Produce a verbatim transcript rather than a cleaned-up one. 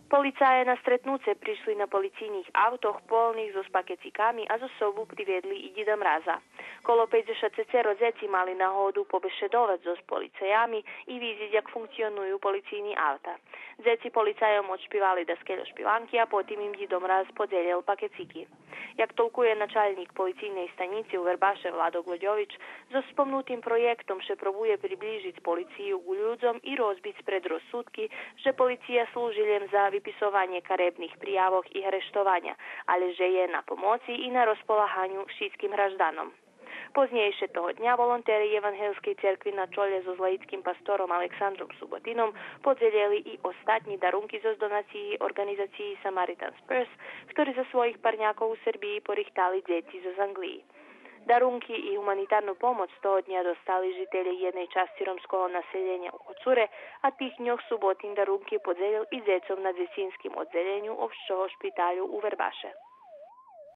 Полицаї на стретнуце пришли на полицийних автох полних зоз пакециками, а зоз собу приведли и Дїда Мраза. Коло пейдзешат цецеро дзеци мали нагоду побешедовац зоз полицаями и видзиц як функционую полицийни авта. Дзеци полицайом одшпивали даскельо шпиванки, а потим им Дїдо Мраз подзелєл пакецики. Як толкує началнїк полицийней станїци у Вербаше Владо Глодьович, зоз спомнутим проєктом ше пробує приближиц полицию ґу людзом и розбиц предрозсудки же полиция служи лєм за виписованє каребних приявох и грештованя, алє же є на помоци и на розполаганю шицким гражданом. Познєйше того дня волонтери Євангелскей церкви на чолє зоз лаїцким пастором Александром Суботином подзелєли и остатнї дарунки зоз донациї орґанизациї Samaritan's Purse, хтори за своїх парнякох у Сербиї порихтали дзеци зоз Анґлиї. Дарунки и гуманитарну помоц того дня достали жителє єдней часци ромского населєня у Коцуре, а тих дньох Суботин дарунки подзелєл и дзецом на дзецинским оддзелєню Общого шпиталю у Вербаше.